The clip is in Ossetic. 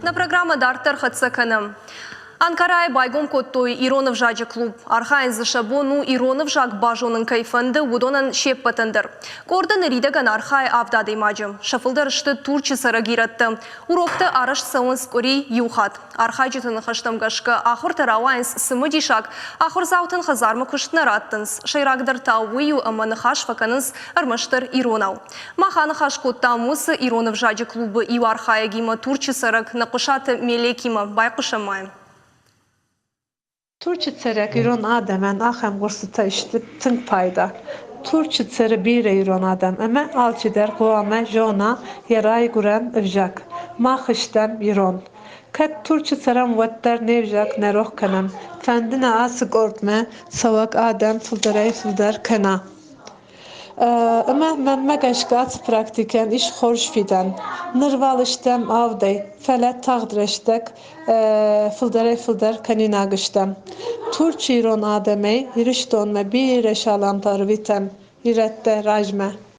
Нӕ программӕ дарддӕр хӕццӕ кӕны. Анкарайы байгом кодтой ирон ӕвзаджы клуб. Архайын дзы сӕ бон у, ирон ӕвзаг базонын кӕй фӕнды, уыдонӕн се ппӕтӕн дӕр. Къорды ныридӕгӕн архайы авд адӕймаджы. Сӕ фылдӕр сты Турчы цӕрӕг ирӕттӕ. Уроктӕ арӕзт цӕуынц къуыри иу хатт. Архайджыты ныхӕстӕм гӕсгӕ, ахуыртӕ рауайынц цымыдисаг, ахуырдзаутӕн хӕдзармӕ куыст нӕ раттынц. Сӕйрагдӕр та уый у, ӕмӕ ныхас фӕкӕнынц ӕрмӕстдӕр иронау. Мах аныхас кодтам уыцы ирон ӕвзаджы клубы иу архайӕгимӕ Турчы цӕрӕг Нӕхъуысаты Мелекимӕ. Байхъусӕм ма йӕм. Турчы цӕрӕг ирон адӕмӕн ахӕм курсытӕ сты тынг пайда. Турчы цӕры бирӕ ирон адӕм ӕмӕ алчидӕр хъуамӕ зона йӕ райгуырӕн ӕвзаг. Мах стӕм ирон. Кӕд Турчы цӕрӕм, уӕддӕр не взаг нӕ рох кӕнӕм. Фӕнды нӕ ацы къордмӕ цӕуӕг адӕм фылдӕрӕй-фылдӕр кӕна. Ӕмӕ мӕнмӕ гӕсгӕ ацы практикӕйӕн ис хорз фидӕн. Ныр уал стӕм авдӕй, фӕлӕ тагъд рӕстӕг фылдӕрӕй-фылдӕр кӕнинаг стӕм. Турчы ирон адӕмӕй Ирыстонмӕ бирӕ саламтӕ ӕрвитӕм, ирӕттӕ размӕ.